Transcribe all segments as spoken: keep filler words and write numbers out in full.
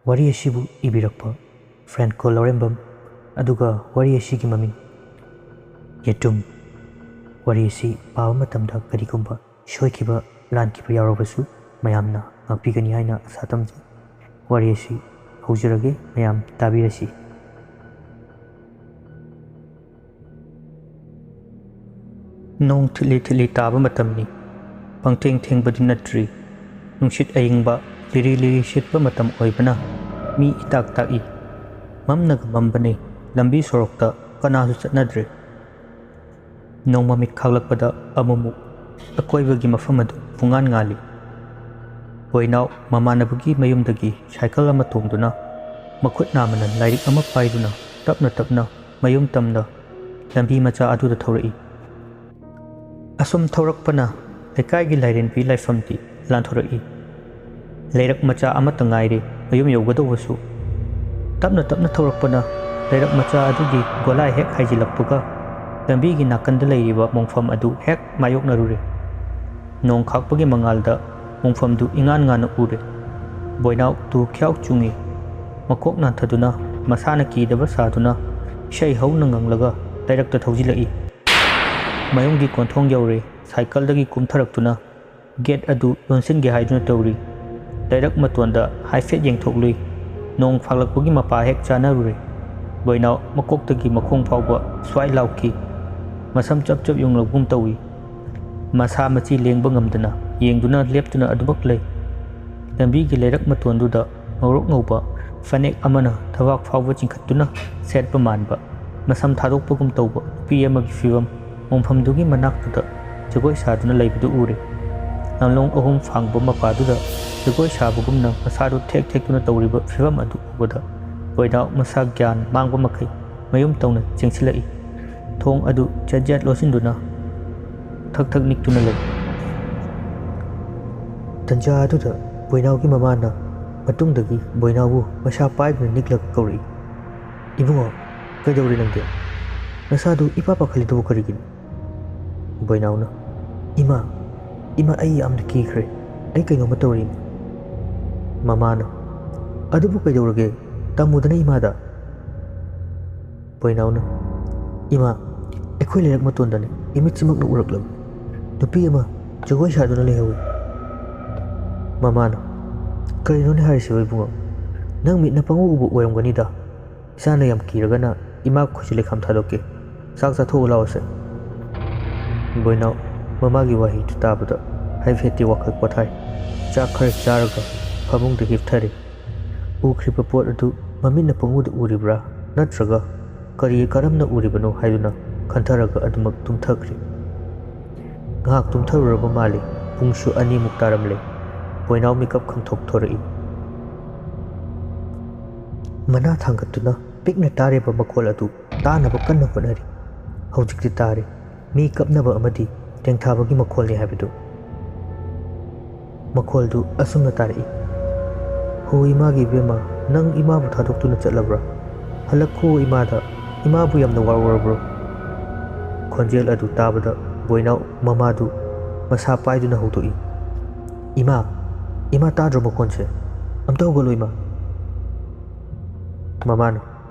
ꯋꯥꯔꯤ ꯑꯁꯤꯕꯨ ꯏꯕꯤꯔꯛꯄ ꯐ꯭ꯔꯦꯟꯀꯣ ꯂꯧꯔꯦꯝꯕꯝ, ꯑꯗꯨꯒ ꯋꯥꯔꯤ ꯑꯁꯤꯒꯤ ꯃꯃꯤꯡ ꯌꯦꯇꯨꯝ꯫ ꯋꯥꯔꯤ ꯑꯁꯤ ꯄꯥꯕ ꯃꯇꯝꯗ ꯀꯔꯤꯒꯨꯝꯕ ꯁꯣꯏꯈꯤꯕ ꯂꯥꯟꯈꯤꯕ ꯌꯥꯎꯔꯕꯁꯨ ꯃꯌꯥꯝꯅ ꯉꯥꯛꯄꯤꯒꯅꯤ ꯍꯥꯏꯅ ꯑꯁꯥ ꯊꯝꯖꯩ꯫ ꯋꯥꯔꯤ ꯑꯁꯤ ꯍꯧꯖꯔꯒꯦ, ꯃꯌꯥꯝ ꯇꯥꯕꯤꯔꯁꯤ꯫ ꯅꯣꯡ ꯊꯤꯠꯂꯤ ꯊꯤꯠꯂꯤ ꯇꯥꯕ ꯃꯇꯝꯅꯤ꯫ ꯄꯪꯊꯦꯡ ꯊꯦꯡꯕꯗꯤ ꯅꯠꯇ꯭ꯔꯤ꯫ ꯅꯨꯡꯁꯤꯠ ꯑꯏꯪꯕ ꯂꯤꯔꯤ ꯂꯤꯔꯤ ꯁꯤꯠꯄ ꯃꯇꯝ ꯑꯣꯏꯕꯅ ꯃꯤ ꯏꯇꯥꯛ ꯇꯥꯛꯏ꯫ ꯃꯝꯅꯒ ꯃꯝꯕꯅꯤ꯫ ꯂꯝꯕꯤ ꯁꯣꯔꯣꯛꯇ ꯀꯅꯥꯁꯨ ꯆꯠꯅꯗ꯭ꯔꯦ꯫ ꯅꯣꯡꯃꯃꯤꯠ ꯈꯥꯛꯂꯛꯄꯗ ꯑꯃꯨꯛꯃꯨꯛ ꯑꯀꯣꯏꯕꯒꯤ ꯃꯐꯝ ꯑꯗꯨ ꯄꯨꯡꯉꯥꯟ ꯉꯥꯜꯂꯤ꯫ ꯕꯣꯏꯅꯥꯎ ꯃꯃꯥꯟꯅꯕꯒꯤ ꯃꯌꯨꯝꯗꯒꯤ ꯁꯥꯏꯀꯜ ꯑꯃ ꯇꯣꯡꯗꯨꯅ, ꯃꯈꯨꯠ ꯅꯥꯝꯃꯅ ꯂꯥꯏꯔꯤꯛ ꯑꯃ ꯄꯥꯏꯗꯨꯅ ꯇꯞꯅ ꯇꯞꯅ ꯃꯌꯨꯝ ꯇꯝꯅ ꯂꯝꯕꯤ ꯃꯆꯥ ꯑꯗꯨꯗ ꯊꯧꯔꯛꯏ꯫ ꯑꯁꯨꯝ ꯊꯧꯔꯛꯄꯅ ꯂꯩꯀꯥꯏꯒꯤ ꯂꯥꯏꯔꯦꯝꯕꯤ ꯂꯥꯏꯐꯝꯗꯤ ꯂꯥꯟꯊꯣꯔꯛꯏ꯫ ꯂꯩꯔꯛ ꯃꯆꯥ ꯑꯃꯠꯇ ꯉꯥꯏꯔꯦ ꯃꯌꯨꯝ ꯌꯧꯒꯗꯧꯕꯁꯨ꯫ ꯇꯞꯅ ꯇꯞꯅ ꯊꯧꯔꯛꯄꯅ ꯂꯩꯔꯛ ꯃꯆꯥ ꯑꯗꯨꯒꯤ ꯒꯣꯂꯥꯏ ꯍꯦꯛ ꯍꯥꯏꯖꯤꯜꯂꯛꯄꯒ ꯂꯝꯕꯤꯒꯤ ꯅꯥꯀꯟꯗ ꯂꯩꯔꯤꯕ ꯃꯣꯡꯐꯝ ꯑꯗꯨ ꯍꯦꯛ ꯃꯥꯌꯣꯛꯅꯔꯨꯔꯦ꯫ ꯅꯣꯡ ꯈꯥꯛꯄꯒꯤ ꯃꯉꯥꯜꯗ ꯃꯣꯡꯐꯝꯗꯨ ꯏꯉꯥꯟ ꯉꯥꯟꯅ ꯎꯔꯦ꯫ ꯕꯣꯏꯅꯥꯎ ꯇꯨ ꯈ꯭ꯌꯥꯎ ꯆꯨꯡꯏ꯫ ꯃꯀꯣꯛ ꯅꯥꯟꯊꯗꯨꯅ, ꯃꯁꯥꯅ ꯀꯤꯗꯕ ꯁꯥꯗꯨꯅ, ꯏꯁꯩ ꯍꯧꯅ ꯉꯪꯂꯒ ꯂꯩꯔꯛꯇ ꯊꯧꯖꯤꯜꯂꯛꯏ꯫ ꯃꯌꯨꯝꯒꯤ ꯀꯣꯟꯊꯣꯡ ꯌꯧꯔꯦ꯫ ꯁꯥꯏꯀꯜꯗꯒꯤ ꯀꯨꯝꯊꯔꯛꯇꯨꯅ ꯒꯦꯠ ꯑꯗꯨ ꯂꯣꯟꯁꯤꯟꯒꯦ ꯍꯥꯏꯗꯨꯅ ꯇꯧꯔꯤ꯫ ꯂꯩꯔꯛ ꯃꯇꯣꯟꯗ ꯍꯥꯏꯐꯦꯠ ꯌꯦꯡꯊꯣꯛꯂꯨꯏ꯫ ꯅꯣꯡ ꯐꯥꯛꯂꯛꯄꯒꯤ ꯃꯄꯥ ꯍꯦꯛ ꯆꯥꯅꯔꯨꯔꯦ꯫ ꯕꯣꯏꯅꯥꯎ ꯃꯀꯣꯛꯇꯒꯤ ꯃꯈꯣꯡ ꯐꯥꯎꯕ ꯁ꯭ꯋꯥꯏ ꯂꯥꯎꯈꯤ꯫ ꯃꯁꯝ ꯆꯞ ꯆꯞ ꯌꯨꯡꯂꯒꯨꯝ ꯇꯧꯏ꯫ ꯃꯁꯥ ꯃꯆꯤ ꯂꯦꯡꯕ ꯉꯝꯗꯅ ꯌꯦꯡꯗꯨꯅ ꯂꯦꯞꯇꯨꯅ ꯑꯗꯨꯃꯛ ꯂꯩ꯫ ꯂꯝꯕꯤꯒꯤ ꯂꯩꯔꯛ ꯃꯇꯣꯟꯗꯨꯗ ꯉꯧꯔꯣꯛ ꯉꯧꯕ ꯐꯅꯦꯛ ꯑꯃꯅ ꯊꯕꯥꯛ ꯐꯥꯎꯕ ꯆꯤꯡꯈꯠꯇꯨꯅ ꯁꯦꯠꯄ ꯃꯥꯟꯕ, ꯃꯁꯝ ꯊꯥꯗꯣꯛꯄꯒꯨꯝ ꯇꯧꯕ ꯅꯨꯄꯤ ꯑꯃꯒꯤ ꯐꯤꯕꯝ ꯃꯣꯡꯐꯝꯗꯨꯒꯤ ꯃꯅꯥꯛꯇꯨꯗ ꯖꯒꯣꯏ ꯁꯥꯗꯨꯅ ꯂꯩꯕꯗꯨ ꯎꯔꯦ꯫ ꯂꯝꯂꯣꯡ ꯑꯍꯨꯝ ꯐꯥꯡꯕ ꯃꯄꯥꯗꯨꯗ ꯖꯒꯣꯏ ꯁꯥꯕꯒꯨꯝꯅ ꯃꯁꯥꯗꯨ ꯊꯦꯛ ꯊꯦꯛꯇꯨꯅ ꯇꯧꯔꯤꯕ ꯐꯤꯕꯝ ꯑꯗꯨ ꯎꯕꯗ ꯕꯣꯏꯅꯥꯎ ꯃꯁꯥ ꯒ꯭ꯌꯥꯟ ꯃꯥꯡꯕ ꯃꯈꯩ ꯃꯌꯨꯝ ꯇꯧꯅ ꯆꯦꯟꯁꯤꯜꯂꯛꯏ꯫ ꯊꯣꯡ ꯑꯗꯨ ꯖꯠ ꯖꯠ ꯂꯣꯠꯁꯤꯟꯗꯨꯅ ꯊꯛ ꯊꯛ ꯅꯤꯛꯇꯨꯅ ꯂꯩ꯫ ꯇꯟꯖꯥ ꯑꯗꯨꯗ ꯕꯣꯏꯅꯥꯎꯒꯤ ꯃꯃꯥꯅ ꯃꯇꯨꯡꯗꯒꯤ ꯕꯣꯏꯅꯥꯎꯕꯨ ꯃꯁꯥ ꯄꯥꯏꯗꯨꯅ ꯅꯤꯛꯂꯒ ꯀꯧꯔꯛꯏ, "ꯏꯕꯨꯡꯉꯣ, ꯀꯩꯗꯧꯔꯦ ꯅꯪꯗꯤ? ꯅꯁꯥꯗꯨ ꯏꯄꯥ ꯄꯥꯈꯠꯂꯤꯗꯨꯕꯨ ꯀꯔꯤꯒꯤꯅꯣ?" ꯕꯣꯏꯅꯥꯎꯅ, "ꯏꯃꯥ, ꯏꯃꯥ, ꯑꯩ ꯌꯥꯝꯅ ꯀꯤꯈ꯭ꯔꯦ꯫ ꯑꯩ ꯀꯩꯅꯣꯝꯃ ꯇꯧꯔꯦ, ꯏꯃꯥ꯫" ꯃꯃꯥꯅ, "ꯑꯗꯨꯕꯨ ꯀꯩꯗꯧꯔꯒꯦ? ꯇꯝꯃꯨꯗꯅ ꯏꯃꯥꯗ꯫" ꯕꯣꯏꯅꯥꯎꯅ, "ꯏꯃꯥ, ꯑꯩꯈꯣꯏ ꯂꯩꯔꯛ ꯃꯇꯣꯟꯗꯅꯤ, ꯏꯃꯤꯠꯁꯤꯃꯛꯅ ꯎꯔꯛꯂꯕ ꯅꯨꯄꯤ ꯑꯃ ꯖꯒꯣꯏ ꯁꯥꯗꯨꯅ ꯂꯩꯍꯧꯏ꯫" ꯃꯃꯥꯅ, "ꯀꯔꯤꯅꯣꯅꯦ ꯍꯥꯏꯔꯤꯁꯤꯕꯨ ꯏꯕꯨꯡꯉꯣ? ꯅꯪ ꯃꯤꯠꯅ ꯄꯪꯎ ꯎꯕ ꯑꯣꯏꯔꯝꯒꯅꯤꯗ꯫ ꯏꯆꯥꯅ ꯌꯥꯝ ꯀꯤꯔꯒꯅ ꯏꯃꯥ ꯈꯣꯏꯁꯨ ꯂꯩꯈꯥꯝ ꯊꯥꯗꯣꯛꯀꯦ꯫ ꯆꯥꯛ ꯆꯥꯊꯣꯛꯎ ꯂꯥꯛꯑꯣꯁꯦ꯫" ꯕꯣꯏꯅꯥꯎ ꯃꯃꯥꯒꯤ ꯋꯥꯍꯩꯗꯨ ꯇꯥꯕꯗ ꯍꯥꯏꯐꯦꯠꯇꯤ ꯋꯥꯈꯜ ꯄꯣꯊꯥꯏ꯫ ꯆꯥꯛ ꯈꯔ ꯆꯥꯔꯒ ꯐꯃꯨꯡꯗ ꯍꯤꯞꯊꯔꯤ꯫ ꯎꯈ꯭ꯔꯤꯕ ꯄꯣꯠ ꯑꯗꯨ ꯃꯃꯤꯠꯅ ꯄꯪꯎꯗ ꯎꯔꯤꯕ꯭ꯔꯥ, ꯅꯠꯇ꯭ꯔꯒ ꯀꯔꯤ ꯀꯔꯝꯅ ꯎꯔꯤꯕꯅꯣ ꯍꯥꯏꯗꯨꯅ ꯈꯟꯊꯔꯒ ꯑꯗꯨꯃꯛ ꯇꯨꯝꯊꯈ꯭ꯔꯦ꯫ ꯉꯥꯏꯍꯥꯛ ꯇꯨꯝꯊꯔꯨꯔꯕ ꯃꯥꯜꯂꯤ꯫ ꯄꯨꯡꯁꯨ ꯑꯅꯤꯃꯨꯛ ꯇꯥꯔꯝꯂꯦ꯫ ꯕꯣꯏꯅꯥꯎ ꯃꯤꯀꯞ ꯈꯪꯊꯣꯛꯊꯣꯔꯛꯏ꯫ ꯃꯅꯥ ꯊꯥꯡꯒꯠꯇꯨꯅ ꯄꯤꯛꯅ ꯇꯥꯔꯤꯕ ꯃꯈꯣꯜ ꯑꯗꯨ ꯇꯥꯅꯕ ꯀꯟꯅ ꯍꯣꯠꯅꯔꯤ꯫ ꯍꯧꯖꯤꯛꯇꯤ ꯇꯥꯔꯦ꯫ ꯃꯤ ꯀꯞꯅꯕ ꯑꯃꯗꯤ ꯇꯦꯡꯊꯥꯕꯒꯤ ꯃꯈꯣꯜꯅꯤ ꯍꯥꯏꯕꯗꯨ꯫ ꯃꯈꯣꯜꯗꯨ ꯑꯁꯨꯝꯅ ꯇꯥꯔꯛꯏ, "ꯍꯣ ꯏꯃꯥꯒꯤ ꯏꯕꯦꯝꯃ, ꯅꯪ ꯏꯃꯥꯕꯨ ꯊꯥꯗꯣꯛꯇꯨꯅ ꯆꯠꯂꯕ꯭ꯔꯥ? ꯍꯜꯂꯛꯈꯣ ꯏꯃꯥꯗ, ꯏꯃꯥꯕꯨ ꯌꯥꯝꯅ ꯋꯥꯔꯧꯔꯕ꯭ꯔꯣ?" ꯈꯣꯟꯖꯦꯜ ꯑꯗꯨ ꯇꯥꯕꯗ ꯕꯣꯏꯅꯥꯎ ꯃꯃꯥꯗꯨ ꯃꯁꯥ ꯄꯥꯏꯗꯨꯅ ꯍꯧꯗꯣꯛꯏ, "ꯏꯃꯥ, ꯏꯃꯥ, ꯇꯥꯗ꯭ꯔꯣ ꯃꯈꯣꯟꯁꯦ? ꯑꯝꯇ ꯍꯧꯒꯠꯂꯣ ꯏꯃꯥ꯫" ꯃꯃꯥꯅ,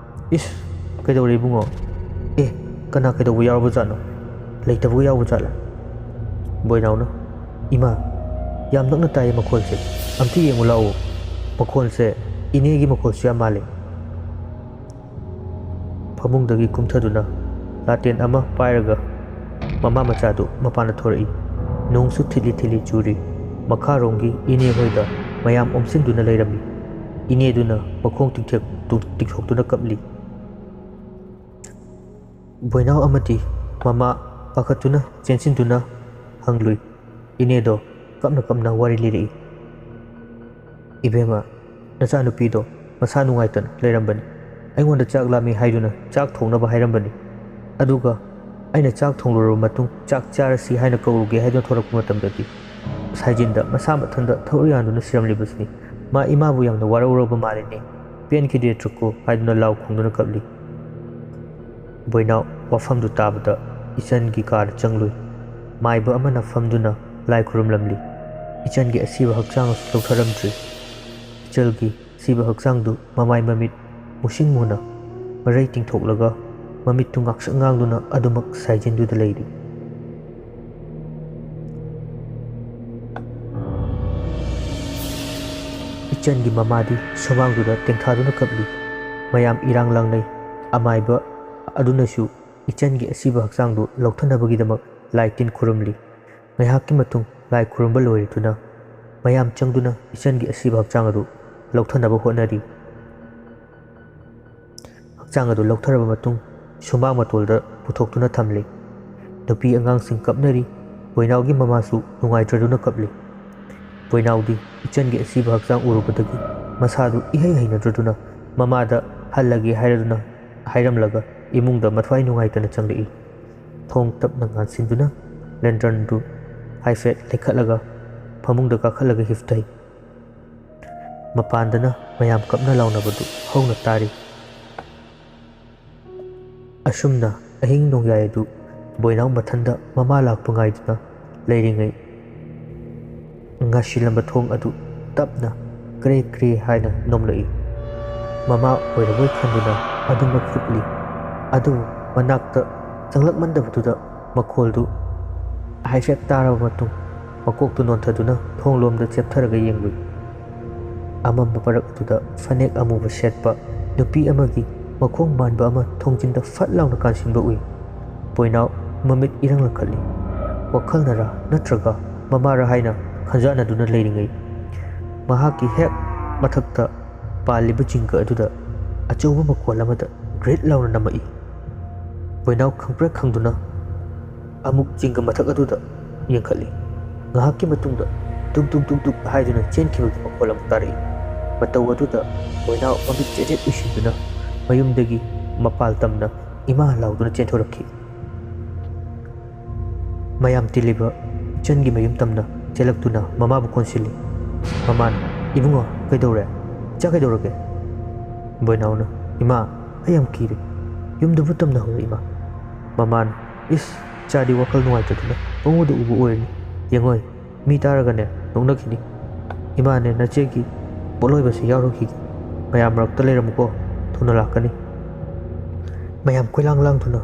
"ꯏꯁ, ꯀꯩꯗꯧꯔꯦ ꯏꯕꯨꯡꯉꯣ? ꯑꯦ, ꯀꯅꯥ ꯀꯩꯗꯧꯕ ꯌꯥꯎꯔꯕ ꯖꯥꯠꯅꯣ? ꯂꯩꯇꯕꯒ ꯌꯥꯎꯕ ꯖꯥꯠꯂꯥ?" ꯕꯣꯏꯅꯥꯎꯅ, "ꯏꯃꯥ, ꯌꯥꯝ ꯅꯛꯅ ꯇꯥꯏꯌꯦ ꯃꯈꯣꯜꯁꯦ꯫ ꯑꯝꯇ ꯌꯦꯡꯉꯨ ꯂꯥꯛꯑꯣ꯫ ꯃꯈꯣꯜꯁꯦ ꯏꯅꯦꯒꯤ ꯃꯈꯣꯜꯁꯨ ꯌꯥꯝ ꯃꯥꯜꯂꯦ꯫" ꯐꯃꯨꯡꯗꯒꯤ ꯀꯨꯝꯊꯗꯨꯅ ꯂꯥꯇꯦꯟ ꯑꯃ ꯄꯥꯏꯔꯒ ꯃꯃꯥ ꯃꯆꯥꯗꯨ ꯃꯄꯥꯟꯗ ꯊꯣꯔꯛꯏ꯫ ꯅꯣꯡꯁꯨ ꯊꯤꯠꯂꯤ ꯊꯤꯠꯂꯤ ꯆꯨꯔꯤ꯫ ꯃꯈꯥꯔꯣꯝꯒꯤ ꯏꯅꯦ ꯍꯣꯏꯗ ꯃꯌꯥꯝ ꯑꯣꯝꯁꯤꯟꯗꯨꯅ ꯂꯩꯔꯝꯃꯤ꯫ ꯏꯅꯦꯗꯨꯅ ꯃꯈꯣꯡ ꯇꯤꯡꯊꯦꯛ-, ꯇꯨ-, ꯇꯤꯡꯊꯣꯛꯇꯨꯅ ꯀꯞꯂꯤ꯫ ꯕꯣꯏꯅꯥꯎ ꯑꯃꯗꯤ ꯃꯃꯥ ꯄꯥꯈꯠꯇꯨꯅ ꯆꯦꯟꯁꯤꯟꯗꯨꯅ ꯍꯪꯂꯨꯏ꯫ ꯏꯅꯦꯗꯣ ꯀꯞꯅ ꯀꯞꯅ ꯋꯥꯔꯤ ꯂꯤꯔꯛꯏ꯫ "ꯏꯕꯦꯝꯃ, ꯅꯆꯥꯅꯨꯄꯤꯗꯣ ꯃꯁꯥ ꯅꯨꯡꯉꯥꯏꯇꯅ ꯂꯩꯔꯝꯕꯅꯤ꯫ ꯑꯩꯉꯣꯟꯗ ꯆꯥꯛ ꯂꯥꯝꯃꯤ ꯍꯥꯏꯗꯨꯅ ꯆꯥꯛ ꯊꯣꯡꯅꯕ ꯍꯥꯏꯔꯝꯕꯅꯤ꯫ ꯑꯗꯨꯒ ꯑꯩꯅ ꯆꯥꯛ ꯊꯣꯡꯂꯨꯔꯕ ꯃꯇꯨꯡ ꯆꯥꯛ ꯆꯥꯔꯁꯤ ꯍꯥꯏꯅ ꯀꯧꯔꯨꯒꯦ ꯍꯥꯏꯗꯨꯅ ꯊꯣꯔꯛꯄ ꯃꯇꯝꯗꯗꯤ ꯁꯥꯏꯖꯤꯟꯗ ꯃꯁꯥ ꯃꯊꯟꯇ ꯊꯧꯔꯤ ꯌꯥꯟꯗꯨꯅ ꯁꯤꯔꯝꯂꯤꯕꯁꯤꯅꯤ꯫ ꯃꯥ ꯏꯃꯥꯕꯨ ꯌꯥꯝꯅ ꯋꯥꯔꯧꯔꯕ ꯃꯥꯜꯂꯤꯅꯦ꯫ ꯄꯦꯟꯈꯤꯗꯦ ꯇ꯭ꯔꯨꯛꯀꯨ" ꯍꯥꯏꯗꯨꯅ ꯂꯥꯎ ꯈꯣꯡꯗꯨꯅ ꯀꯞꯂꯤ꯫ ꯕꯣꯏꯅꯥꯎ ꯋꯥꯐꯝꯗꯨ ꯇꯥꯕꯗ ꯏꯆꯟꯒꯤ ꯀꯥꯗ ꯆꯪꯂꯨꯏ꯫ ꯃꯥꯏꯕ ꯑꯃꯅ ꯐꯝꯗꯨꯅ ꯂꯥꯏ ꯈꯨꯔꯨꯝꯂꯝꯂꯤ꯫ ꯏꯆꯟꯒꯤ ꯑꯁꯤꯕ ꯍꯛꯆꯥꯡ ꯑꯁꯤ ꯂꯧꯊꯔꯝꯗ꯭ꯔꯤ꯫ ꯏꯆꯜꯒꯤ ꯑꯁꯤꯕ ꯍꯛꯆꯥꯡꯗꯨ ꯃꯃꯥꯏ ꯃꯃꯤꯠ ꯃꯨꯁꯤꯟ ꯃꯨꯅ ꯃꯔꯩ ꯇꯤꯡꯊꯣꯛꯂꯒ ꯃꯃꯤꯠꯇꯨ ꯉꯥꯛꯁꯛ ꯉꯥꯡꯗꯨꯅ ꯑꯗꯨꯃꯛ ꯁꯥꯏꯖꯤꯟꯗꯨꯗ ꯂꯩꯔꯤ꯫ ꯏꯆꯟꯒꯤ ꯃꯃꯥꯗꯤ ꯁꯨꯃꯥꯡꯗꯨꯗ ꯇꯦꯡꯊꯥꯗꯨꯅ ꯀꯞꯂꯤ꯫ ꯃꯌꯥꯝ ꯏꯔꯥꯡ ꯂꯥꯡꯅꯩ꯫ ꯑꯃꯥꯏꯕ ꯑꯗꯨꯅꯁꯨ ꯏꯆꯟꯒꯤ ꯑꯁꯤꯕ ꯍꯛꯆꯥꯡꯗꯨ ꯂꯧꯊꯅꯕꯒꯤꯗꯃꯛ ꯂꯥꯏ ꯇꯤꯟ ꯈꯨꯔꯨꯝꯂꯤ꯫ ꯉꯥꯏꯍꯥꯛꯀꯤ ꯃꯇꯨꯡ ꯂꯥꯏ ꯈꯨꯔꯨꯝꯕ ꯂꯣꯏꯔꯗꯨꯅ ꯃꯌꯥꯝ ꯆꯪꯗꯨꯅ ꯏꯆꯟꯒꯤ ꯑꯁꯤꯕ ꯍꯛꯆꯥꯡ ꯑꯗꯨ ꯂꯧꯊꯅꯕ ꯍꯣꯠꯅꯔꯤ꯫ ꯍꯛꯆꯥꯡ ꯑꯗꯨ ꯂꯧꯊꯔꯕ ꯃꯇꯨꯡ ꯁꯨꯃꯥꯡ ꯃꯇꯣꯜꯗ ꯄꯨꯊꯣꯛꯇꯨꯅ ꯊꯝꯂꯤ꯫ ꯅꯨꯄꯤ ꯑꯉꯥꯡꯁꯤꯡ ꯀꯞꯅꯔꯤ꯫ ꯕꯣꯏꯅꯥꯎꯒꯤ ꯃꯃꯥꯁꯨ ꯅꯨꯡꯉꯥꯏꯇ꯭ꯔꯗꯨꯅ ꯀꯞꯂꯤ꯫ ꯕꯣꯏꯅꯥꯎꯗꯤ ꯏꯆꯟꯒꯤ ꯑꯁꯤꯕ ꯍꯛꯆꯥꯡ ꯎꯔꯨꯕꯗꯒꯤ ꯃꯁꯥꯗꯨ ꯏꯍꯩ ꯍꯩꯅꯗ꯭ꯔꯗꯨꯅ ꯃꯃꯥꯗ ꯍꯜꯂꯒꯦ ꯍꯥꯏꯔꯗꯨꯅ, ꯍꯥꯏꯔꯝꯂꯒ ꯏꯃꯨꯡꯗ ꯃꯊ꯭ꯋꯥꯏ ꯅꯨꯡꯉꯥꯏꯇꯅ ꯆꯪꯂꯛꯏ꯫ ꯊꯣꯡ ꯇꯞꯅ ꯉꯥꯟꯁꯤꯟꯗꯨꯅ ꯂꯦꯟꯇꯔꯟꯗꯨ ꯍꯥꯏꯐꯦꯠ ꯂꯩꯈꯠꯂꯒ ꯐꯃꯨꯡꯗ ꯀꯥꯈꯠꯂꯒ ꯍꯤꯞꯊꯩ꯫ ꯃꯄꯥꯟꯗꯅ ꯃꯌꯥꯝ ꯀꯞꯅ ꯂꯥꯎꯅꯕꯗꯨ ꯍꯧꯅ ꯇꯥꯔꯤ꯫ ꯑꯁꯨꯝꯅ ꯑꯍꯤꯡ ꯅꯣꯡꯌꯥꯏ ꯑꯗꯨ ꯕꯣꯏꯅꯥꯎ ꯃꯊꯟꯗ ꯃꯃꯥ ꯂꯥꯛꯄ ꯉꯥꯏꯗꯨꯅ ꯂꯩꯔꯤꯉꯩ, ꯉꯥꯁꯤꯜꯂꯝꯕ ꯊꯣꯡ ꯑꯗꯨ ꯇꯞꯅ ꯀ꯭ꯔꯦ ꯀ꯭ꯔꯦ ꯍꯥꯏꯅ ꯅꯣꯝꯂꯛꯏ꯫ ꯃꯃꯥ ꯑꯣꯏꯔꯕꯣꯏ ꯈꯟꯗꯨꯅ ꯑꯗꯨꯃꯛ ꯍꯤꯞꯂꯤ꯫ ꯑꯗꯨꯕꯨ ꯃꯅꯥꯛꯇ ꯆꯪꯂꯛꯃꯟꯗꯕꯗꯨꯗ ꯃꯈꯣꯜꯗꯨ ꯍꯥꯏꯐꯦꯠ ꯇꯥꯔꯕ ꯃꯇꯨꯡ ꯃꯀꯣꯛꯇꯨ ꯅꯣꯟꯊꯗꯨꯅ ꯊꯣꯡꯂꯣꯝꯗ ꯆꯦꯞꯊꯔꯒ ꯌꯦꯡꯂꯨꯏ꯫ ꯑꯃꯝꯕ ꯃꯔꯛ ꯑꯗꯨꯗ ꯐꯅꯦꯛ ꯑꯃꯨꯕ ꯁꯦꯠꯄ ꯅꯨꯄꯤ ꯑꯃꯒꯤ ꯃꯈꯣꯡ ꯃꯥꯟꯕ ꯑꯃ ꯊꯣꯡꯖꯤꯟꯗ ꯐꯠ ꯂꯥꯎꯅ ꯀꯥꯟꯁꯤꯟꯕ ꯎꯏ꯫ ꯕꯣꯏꯅꯥꯎ ꯃꯃꯤꯠ ꯏꯔꯪ ꯂꯪꯈꯠꯂꯤ꯫ ꯋꯥꯈꯜꯅꯔꯥ ꯅꯠꯇ꯭ꯔꯒ ꯃꯃꯥꯔꯥ ꯍꯥꯏꯅ ꯈꯟꯖꯥꯟꯅꯗꯨꯅ ꯂꯩꯔꯤꯉꯩ, ꯃꯍꯥꯛꯀꯤ ꯍꯦꯛ ꯃꯊꯛꯇ ꯄꯥꯜꯂꯤꯕ ꯖꯤꯡꯒ ꯑꯗꯨꯗ ꯑꯆꯧꯕ ꯃꯈꯣꯜ ꯑꯃꯗ ꯒ꯭ꯔꯤꯠ ꯂꯥꯎꯅ ꯅꯝꯃꯛꯏ꯫ ꯕꯣꯏꯅꯥꯎ ꯈꯪꯄ꯭ꯔꯦꯛ ꯈꯪꯗꯨꯅ ꯑꯃꯨꯛ ꯖꯤꯡꯒ ꯃꯊꯛ ꯑꯗꯨꯗ ꯌꯦꯡꯈꯠꯂꯤ꯫ ꯉꯥꯏꯍꯥꯛꯀꯤ ꯃꯇꯨꯡꯗ ꯗꯨꯛ ꯗꯨꯛ ꯗꯨꯛ ꯗꯨꯛ ꯍꯥꯏꯗꯨꯅ ꯆꯦꯟꯈꯤꯕꯒꯤ ꯃꯈꯣꯜ ꯑꯃ ꯇꯥꯔꯛꯏ꯫ ꯃꯇꯧ ꯑꯗꯨꯗ ꯕꯣꯏꯅꯥꯎ ꯃꯃꯤꯠ ꯆꯦꯠ ꯆꯦꯠ ꯎꯏꯁꯤꯟꯗꯨꯅ ꯃꯌꯨꯝꯗꯒꯤ ꯃꯄꯥꯜ ꯇꯝꯅ "ꯏꯃꯥ" ꯂꯥꯎꯗꯨꯅ ꯆꯦꯟꯊꯣꯔꯛꯈꯤ꯫ ꯃꯌꯥꯝ ꯇꯤꯜꯂꯤꯕ ꯏꯆꯟꯒꯤ ꯃꯌꯨꯝ ꯇꯝꯅ ꯆꯦꯜꯂꯛꯇꯨꯅ ꯃꯃꯥꯕꯨ ꯀꯣꯟꯁꯤꯜꯂꯤ꯫ ꯃꯃꯥꯅ, "ꯏꯕꯨꯡꯉꯣ, ꯀꯩꯗꯧꯔꯦ? ꯏꯆꯥ ꯀꯩꯗꯧꯔꯒꯦ?" ꯕꯣꯏꯅꯥꯎꯅ, "ꯏꯃꯥ, ꯑꯩ ꯌꯥꯝ ꯀꯤꯔꯦ꯫ ꯌꯨꯝꯗꯕꯨ ꯇꯝꯅ ꯍꯧꯔꯦ, ꯏꯃꯥ꯫" ꯃꯃꯥꯅ, "ꯏꯁ, ꯏꯆꯥꯗꯤ ꯋꯥꯈꯜ ꯅꯨꯡꯉꯥꯏꯇꯗꯅ ꯄꯪꯎꯗ ꯎꯕ ꯑꯣꯏꯔꯅꯤ꯫ ꯌꯦꯡꯉꯣꯏ, ꯃꯤ ꯇꯥꯔꯒꯅꯦ ꯅꯣꯛꯅꯈꯤꯅꯤ꯫ ꯏꯃꯥꯅꯦ ꯅꯆꯦꯒꯤ ꯄꯣꯠꯂꯣꯏꯕꯁꯤ ꯌꯥꯎꯔꯨꯈꯤꯒꯦ꯫ ꯃꯌꯥꯝ ꯃꯔꯛꯇ ꯂꯩꯔꯝꯃꯨꯀꯣ, ꯊꯨꯅ ꯂꯥꯛꯀꯅꯤ꯫ ꯃꯌꯥꯝ ꯀꯣꯏꯂꯥꯡ ꯂꯥꯡꯗꯨꯅ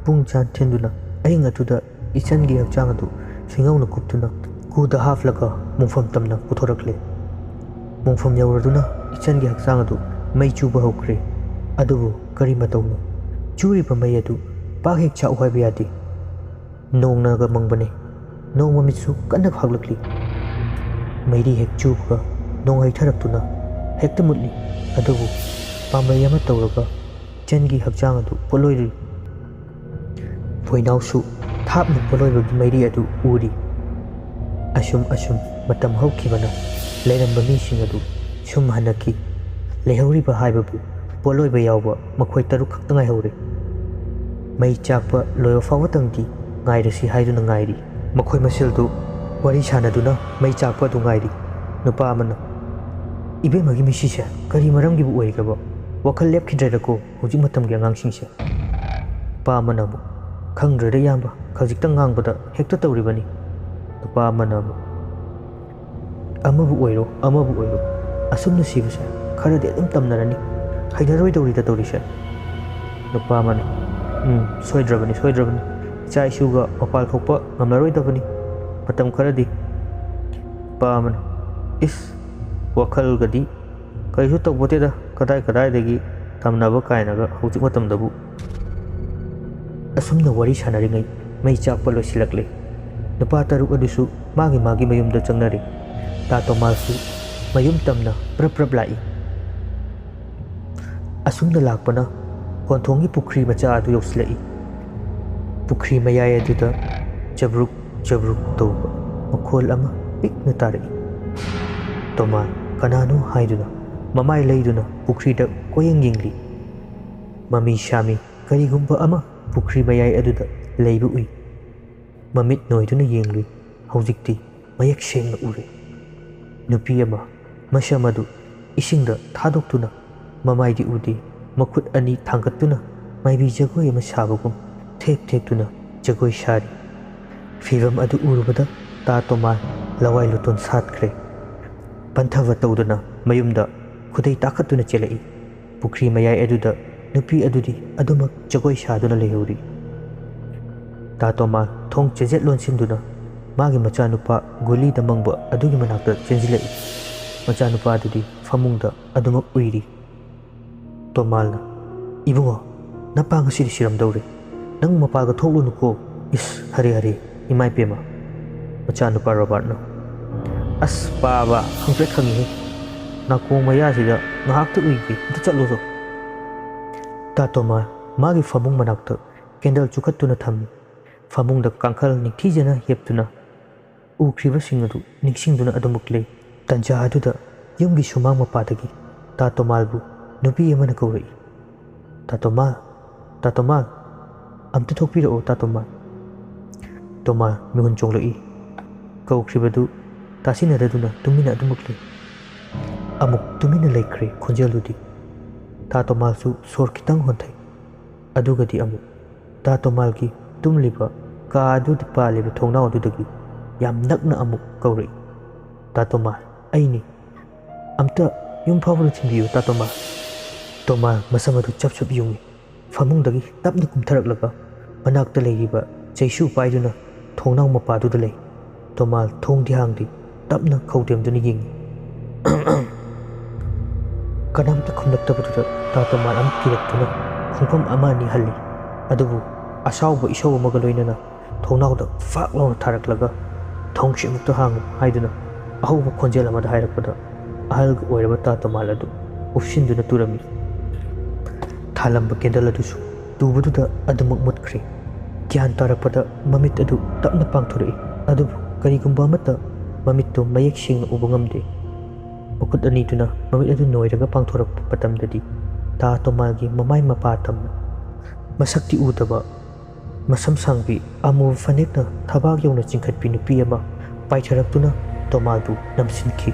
ꯄꯨꯡ ꯆꯥꯟ ꯊꯤꯟꯗꯨꯅ ꯑꯍꯤꯡ ꯑꯗꯨꯗ ꯏꯆꯟꯒꯤ ꯍꯛꯆꯥꯡ ꯑꯗꯨ ꯁꯤꯡꯍꯧꯅ ꯀꯨꯞꯇꯨꯅ ꯀꯨꯗ ꯍꯥꯞꯂꯒ ꯃꯣꯡꯐꯝ ꯇꯝꯅ ꯄꯨꯊꯣꯔꯛꯂꯦ꯫ ꯃꯣꯡꯐꯝ ꯌꯧꯔꯗꯨꯅ ꯏꯆꯟꯒꯤ ꯍꯛꯆꯥꯡ ꯑꯗꯨ ꯃꯩ ꯆꯨꯕ ꯍꯧꯈ꯭ꯔꯦ꯫ ꯑꯗꯨꯕꯨ ꯀꯔꯤ ꯃꯇꯧꯅꯣ? ꯆꯨꯔꯤꯕ ꯃꯩ ꯑꯗꯨ ꯄꯥꯛ ꯍꯦꯛ ꯆꯥꯛꯎ ꯍꯥꯏꯕ ꯌꯥꯗꯦ꯫ ꯅꯣꯡꯅꯒ ꯃꯪꯕꯅꯦ꯫ ꯅꯣꯡ ꯃꯃꯤꯠꯁꯨ ꯀꯟꯅ ꯈꯥꯛꯂꯛꯂꯤ꯫ ꯃꯩꯔꯤ ꯍꯦꯛ ꯆꯨꯕꯒ ꯅꯣꯡ ꯍꯩꯊꯔꯛꯇꯨꯅ ꯍꯦꯛꯇ ꯃꯨꯠꯂꯤ꯫ ꯑꯗꯨꯕꯨ ꯄꯥꯝꯕꯩ ꯑꯃ ꯇꯧꯔꯒ ꯏꯆꯟꯒꯤ ꯍꯛꯆꯥꯡ ꯑꯗꯨ ꯄꯣꯠꯂꯣꯏꯔꯤ꯫ ꯕꯣꯏꯅꯥꯎꯁꯨ ꯊꯥꯞꯅ ꯄꯣꯠꯂꯣꯏꯕꯒꯤ ꯃꯩꯔꯤ ꯑꯗꯨ ꯎꯔꯤ꯫ ꯑꯁꯨꯝ ꯑꯁꯨꯝ ꯃꯇꯝ ꯍꯧꯈꯤꯕꯅ ꯂꯩꯔꯝꯕ ꯃꯤꯁꯤꯡ ꯑꯗꯨ ꯁꯨꯝ ꯍꯟꯅꯈꯤ꯫ ꯂꯩꯍꯧꯔꯤꯕ ꯍꯥꯏꯕꯕꯨ ꯄꯣꯠꯂꯣꯏꯕ ꯌꯥꯎꯕ ꯃꯈꯣꯏ ꯇꯔꯨꯛ ꯈꯛꯇ ꯉꯥꯏꯍꯧꯔꯦ꯫ ꯃꯩ ꯆꯥꯛꯄ ꯂꯣꯏꯕ ꯐꯥꯎꯕꯇꯪꯗꯤ ꯉꯥꯏꯔꯁꯤ ꯍꯥꯏꯗꯨꯅ ꯉꯥꯏꯔꯤ꯫ ꯃꯈꯣꯏ ꯃꯁꯦꯜꯗꯨ ꯋꯥꯔꯤ ꯁꯥꯟꯅꯗꯨꯅ ꯃꯩ ꯆꯥꯛꯄ ꯑꯗꯨ ꯉꯥꯏꯔꯤ꯫ ꯅꯨꯄꯥ ꯑꯃꯅ, "ꯏꯕꯦꯝꯃꯒꯤ ꯃꯤꯁꯤꯁꯦ ꯀꯔꯤ ꯃꯔꯝꯒꯤꯕꯨ ꯑꯣꯏꯔꯤꯒꯕ? ꯋꯥꯈꯜ ꯂꯦꯞꯈꯤꯗ꯭ꯔꯦꯗꯀꯣ ꯍꯧꯖꯤꯛ ꯃꯇꯝꯒꯤ ꯑꯉꯥꯡꯁꯤꯡꯁꯦ?" ꯅꯨꯄꯥ ꯑꯃꯅ ꯑꯃꯨꯛ, "ꯈꯪꯗ꯭ꯔꯦꯗ ꯏꯌꯥꯝꯕ, ꯈꯖꯤꯛꯇꯪ ꯉꯥꯡꯕꯗ ꯍꯦꯛꯇ ꯇꯧꯔꯤꯕꯅꯤ꯫" ꯅꯨꯄꯥ ꯑꯃꯅ ꯑꯃꯨꯛ, "ꯑꯃꯕꯨ ꯑꯣꯏꯔꯣ, ꯑꯃꯕꯨ ꯑꯣꯏꯔꯣ, ꯑꯁꯨꯝꯅ ꯁꯤꯕꯁꯦ ꯈꯔꯗꯤ ꯑꯗꯨꯝ ꯇꯝꯅꯔꯅꯤ꯫ ꯍꯩꯅꯔꯣꯏꯗꯧꯔꯤꯗ ꯇꯧꯔꯤꯁꯦ꯫" ꯅꯨꯄꯥ ꯑꯃꯅ, "ꯎꯝ, ꯁꯣꯏꯗ꯭ꯔꯕꯅꯤ, ꯁꯣꯏꯗ꯭ꯔꯕꯅꯤ꯫ ꯏꯆꯥ ꯏꯁꯨꯒ ꯃꯄꯥꯜ ꯊꯣꯛꯄ ꯉꯝꯂꯔꯣꯏꯗꯕꯅꯤ ꯃꯇꯝ ꯈꯔꯗꯤ꯫" ꯅꯨꯄꯥ ꯑꯃꯅ, "ꯏꯁ, ꯋꯥꯈꯜꯒꯗꯤ ꯀꯔꯤꯁꯨ ꯇꯧꯕꯣꯠꯇꯦꯗ, ꯀꯗꯥꯏ ꯀꯗꯥꯏꯗꯒꯤ ꯇꯝꯅꯕ ꯀꯥꯏꯅꯒ ꯍꯧꯖꯤꯛ ꯃꯇꯝꯗꯕꯨ꯫" ꯑꯁꯨꯝꯅ ꯋꯥꯔꯤ ꯁꯥꯟꯅꯔꯤꯉꯩ ꯃꯩ ꯆꯥꯛꯄ ꯂꯣꯏꯁꯤꯜꯂꯛꯂꯦ꯫ ꯅꯨꯄꯥ ꯇꯔꯨꯛ ꯑꯗꯨꯁꯨ ꯃꯥꯒꯤ ꯃꯥꯒꯤ ꯃꯌꯨꯝꯗ ꯆꯪꯅꯔꯦ꯫ ꯇꯥ ꯇꯣꯃꯥꯁꯁꯨ ꯃꯌꯨꯝ ꯇꯝꯅ ꯄ꯭ꯔꯞ ꯄ꯭ꯔꯞ ꯂꯥꯛꯏ꯫ ꯑꯁꯨꯝꯅ ꯂꯥꯛꯄꯅ ꯀꯣꯟꯊꯣꯡꯒꯤ ꯄꯨꯈ꯭ꯔꯤ ꯃꯆꯥ ꯑꯗꯨ ꯌꯧꯁꯤꯜꯂꯛꯏ꯫ ꯄꯨꯈ꯭ꯔꯤ ꯃꯌꯥꯏ ꯑꯗꯨꯗ ꯆꯕ꯭ꯔꯨꯛ ꯆꯕ꯭ꯔꯨꯛ ꯇꯧꯕ ꯃꯈꯣꯜ ꯑꯃ ꯄꯤꯛꯅ ꯇꯥꯔꯛꯏ꯫ ꯇꯣꯃꯥ ꯀꯅꯥꯅꯣ ꯍꯥꯏꯗꯨꯅ ꯃꯃꯥꯏ ꯂꯩꯗꯨꯅ ꯄꯨꯈ꯭ꯔꯤꯗ ꯀꯣꯌꯦꯡ ꯌꯦꯡꯂꯤ꯫ ꯃꯃꯤ ꯁꯥꯃꯤ ꯀꯔꯤꯒꯨꯝꯕ ꯑꯃ ꯄꯨꯈ꯭ꯔꯤ ꯃꯌꯥꯏ ꯑꯗꯨꯗ ꯂꯩꯕ ꯎꯏ꯫ ꯃꯃꯤꯠ ꯅꯣꯏꯗꯨꯅ ꯌꯦꯡꯂꯨꯏ꯫ ꯍꯧꯖꯤꯛꯇꯤ ꯃꯌꯦꯛ ꯁꯦꯡꯅ ꯎꯔꯦ꯫ ꯅꯨꯄꯤ ꯑꯃ, ꯃꯁꯝ ꯑꯗꯨ ꯏꯁꯤꯡꯗ ꯊꯥꯗꯣꯛꯇꯨꯅ, ꯃꯃꯥꯏꯗꯤ ꯎꯗꯦ, ꯃꯈꯨꯠ ꯑꯅꯤ ꯊꯥꯡꯒꯠꯇꯨꯅ ꯃꯥꯏꯕꯤ ꯖꯒꯣꯏ ꯑꯃ ꯁꯥꯕꯒꯨꯝ ꯊꯦꯛ ꯊꯦꯛꯇꯨꯅ ꯖꯒꯣꯏ ꯁꯥꯔꯤ꯫ ꯐꯤꯚꯝ ꯑꯗꯨ ꯎꯔꯨꯕꯗ ꯇꯥ ꯇꯣꯃꯥ ꯂꯋꯥꯏ ꯂꯨꯇꯣꯟ ꯁꯥꯠꯈ꯭ꯔꯦ꯫ ꯄꯟꯊꯕ ꯇꯧꯗꯅ ꯃꯌꯨꯝꯗ ꯈꯨꯗꯩ ꯇꯥꯈꯠꯇꯨꯅ ꯆꯦꯜꯂꯛꯏ꯫ ꯄꯨꯈ꯭ꯔꯤ ꯃꯌꯥꯏ ꯑꯗꯨꯗ ꯅꯨꯄꯤ ꯑꯗꯨꯗꯤ ꯑꯗꯨꯃꯛ ꯖꯒꯣꯏ ꯁꯥꯗꯨꯅ ꯂꯩꯍꯧꯔꯤ꯫ ꯇꯥ ꯇꯣꯃꯥ ꯊꯣꯡ ꯆꯦꯖꯦꯠ ꯂꯣꯟꯁꯤꯟꯗꯨꯅ ꯃꯥꯒꯤ ꯃꯆꯥꯅꯨꯄꯥ ꯒꯨꯂꯤꯗ ꯃꯪꯕ ꯑꯗꯨꯒꯤ ꯃꯅꯥꯛꯇ ꯆꯦꯟꯁꯤꯜꯂꯛꯏ꯫ ꯃꯆꯥꯅꯨꯄꯥ ꯑꯗꯨꯗꯤ ꯐꯃꯨꯡꯗ ꯑꯗꯨꯃꯛ ꯎꯏꯔꯤ꯫ ꯇꯣꯃꯥꯜꯅ, "ꯏꯕꯨꯡꯉꯣ, ꯅꯄꯥ ꯉꯁꯤꯗꯤ ꯁꯤꯔꯝꯗꯧꯔꯦ꯫ ꯅꯪ ꯃꯄꯥꯒ ꯊꯣꯛꯂꯨꯅꯨꯀꯣ꯫ ꯏꯁ, ꯍꯔꯦ ꯍꯔꯦ, ꯏꯃꯥ ꯏꯄꯦꯝꯃ!" ꯃꯆꯥꯅꯨꯄꯥ ꯔꯣꯕꯥꯔꯠꯅ, "ꯑꯁ, ꯄꯥꯕ, ꯈꯪꯄ꯭ꯔꯦꯛ ꯈꯪꯉꯤꯍꯦ꯫ ꯅꯥꯀꯣꯡ ꯃꯌꯥꯁꯤꯗ ꯉꯥꯏꯍꯥꯛꯇ ꯎꯏꯒꯦ, ꯑꯝꯇ ꯆꯠꯂꯨꯆꯣ꯫" ꯇꯥ ꯇꯣꯃꯥꯜ ꯃꯥꯒꯤ ꯐꯃꯨꯡ ꯃꯅꯥꯛꯇ ꯀꯦꯟꯗꯜ ꯆꯨꯈꯠꯇꯨꯅ ꯊꯝꯃꯤ꯫ ꯐꯃꯨꯡꯗ ꯀꯥꯡꯈꯜ ꯅꯤꯡꯊꯤꯖꯅ ꯌꯦꯞꯇꯨꯅ ꯎꯈ꯭ꯔꯤꯕꯁꯤꯡ ꯑꯗꯨ ꯅꯤꯡꯁꯤꯡꯗꯨꯅ ꯑꯗꯨꯃꯛ ꯂꯩ꯫ ꯇꯟꯖꯥ ꯑꯗꯨꯗ ꯌꯨꯝꯒꯤ ꯁꯨꯃꯥꯡ ꯃꯄꯥꯗꯒꯤ ꯇꯥ ꯇꯣꯃꯥꯜꯕꯨ ꯅꯨꯄꯤ ꯑꯃꯅ ꯀꯧꯔꯛꯏ꯫ "ꯇꯥ ꯇꯣꯃꯥꯜ, ꯇꯥ ꯇꯣꯃꯥꯜ, ꯑꯝꯇ ꯊꯣꯛꯄꯤꯔꯛꯑꯣ, ꯇꯥ ꯇꯣꯃꯥꯜ꯫" ꯇꯣꯃꯥꯜ ꯃꯤꯍꯨꯟ ꯆꯣꯡꯂꯛꯏ꯫ ꯀꯧꯈ꯭ꯔꯤꯕꯗꯨ ꯇꯥꯁꯤꯟꯅꯗꯗꯨꯅ ꯇꯨꯃꯤꯟꯅ ꯑꯗꯨꯃꯛ ꯂꯩ꯫ ꯑꯃꯨꯛ ꯇꯨꯃꯤꯟꯅ ꯂꯩꯈ꯭ꯔꯦ ꯈꯣꯟꯖꯦꯜꯗꯨꯗꯤ꯫ ꯇꯥ ꯇꯣꯃꯥꯜꯁꯨ ꯁꯣꯔ ꯈꯤꯇꯪ ꯍꯣꯟꯊꯩ꯫ ꯑꯗꯨꯒꯗꯤ ꯑꯃꯨꯛ ꯇꯥ ꯇꯣꯃꯥꯜꯒꯤ ꯇꯨꯝꯂꯤꯕ ꯀꯥ ꯑꯗꯨꯗ ꯄꯥꯜꯂꯤꯕ ꯊꯣꯡꯅꯥꯎ ꯑꯗꯨꯗꯒꯤ ꯌꯥꯝ ꯅꯛꯅ ꯑꯃꯨꯛ ꯀꯧꯔꯛꯏ, "ꯇꯥ ꯇꯣꯃꯥꯜ, ꯑꯩꯅꯤ꯫ ꯑꯝꯇ ꯌꯨꯝ ꯐꯥꯎꯕꯗ ꯊꯤꯟꯕꯤꯌꯨ, ꯇꯥ ꯇꯣꯃꯥꯜ꯫" ꯇꯣꯃꯥꯜ ꯃꯁꯝ ꯑꯗꯨ ꯆꯞ ꯆꯞ ꯌꯨꯡꯏ꯫ ꯐꯃꯨꯡꯗꯒꯤ ꯇꯞꯅ ꯀꯨꯝꯊꯔꯛꯂꯒ ꯃꯅꯥꯛꯇ ꯂꯩꯔꯤꯕ ꯆꯩꯁꯨ ꯄꯥꯏꯗꯨꯅ ꯊꯣꯡꯅꯥꯎ ꯃꯄꯥꯗꯨꯗ ꯂꯩ꯫ ꯇꯣꯃꯥꯜ ꯊꯣꯡꯗꯤ ꯍꯥꯡꯗꯦ, ꯇꯞꯅ ꯈꯧꯗꯦꯝꯗꯨꯅ ꯌꯦꯡꯏ꯫ ꯀꯅꯥꯝꯇ ꯈꯨꯝꯂꯛꯇꯕꯗꯨꯗ ꯇꯥ ꯇꯣꯃꯥꯜ ꯑꯃꯨꯛ ꯀꯤꯔꯛꯇꯨꯅ ꯈꯣꯡꯐꯝ ꯑꯃ ꯑꯅꯤ ꯍꯜꯂꯤ꯫ ꯑꯗꯨꯕꯨ ꯑꯁꯥꯎꯕ ꯏꯁꯧ ꯑꯃꯒ ꯂꯣꯏꯅꯅ ꯊꯣꯡꯅꯥꯎꯗ ꯐꯥꯛ ꯂꯥꯎꯅ ꯊꯥꯔꯛꯂꯒ, "ꯊꯣꯡꯁꯤ ꯑꯃꯨꯛꯇ ꯍꯥꯡꯉꯨ" ꯍꯥꯏꯗꯨꯅ ꯑꯍꯧꯕ ꯈꯣꯟꯖꯦꯜ ꯑꯃꯗ ꯍꯥꯏꯔꯛꯄꯗ, ꯑꯍꯜꯒ ꯑꯣꯏꯔꯕ ꯇꯥ ꯇꯣꯃꯥꯜ ꯑꯗꯨ ꯎꯞꯁꯤꯟꯗꯨꯅ ꯇꯨꯔꯝꯃꯤ꯫ ꯊꯥꯜꯂꯝꯕ ꯀꯦꯟꯗꯜ ꯑꯗꯨꯁꯨ ꯇꯨꯕꯗꯨꯗ ꯑꯗꯨꯃꯛ ꯃꯨꯠꯈ꯭ꯔꯦ꯫ ꯒ꯭ꯌꯥꯟ ꯇꯥꯔꯛꯄꯗ ꯃꯃꯤꯠ ꯑꯗꯨ ꯇꯞꯅ ꯄꯥꯡꯊꯣꯔꯛꯏ, ꯑꯗꯨꯕꯨ ꯀꯔꯤꯒꯨꯝꯕ ꯑꯃꯠꯇ ꯃꯃꯤꯠꯇꯨ ꯃꯌꯦꯛ ꯁꯦꯡꯅ ꯎꯕ ꯉꯝꯗꯦ꯫ ꯃꯈꯨꯠ ꯑꯅꯤꯗꯨꯅ ꯃꯃꯤꯠ ꯑꯗꯨ ꯅꯣꯏꯔꯒ ꯄꯥꯡꯊꯣꯔꯛꯄ ꯃꯇꯝꯗꯗꯤ ꯇꯥ ꯇꯣꯃꯥꯜꯒꯤ ꯃꯃꯥꯏ ꯃꯄꯥ ꯇꯝꯅ, ꯃꯁꯛꯇꯤ ꯎꯗꯕ, ꯃꯁꯝ ꯁꯥꯡꯕꯤ ꯑꯃꯨꯕ ꯐꯅꯦꯛꯅ ꯊꯕꯥꯛ ꯌꯧꯅ ꯆꯤꯡꯈꯠꯄꯤ ꯅꯨꯄꯤ ꯑꯃ ꯄꯥꯏꯊꯔꯛꯇꯨꯅ ꯇꯣꯃꯥꯜꯕꯨ ꯅꯝꯁꯤꯟꯈꯤ꯫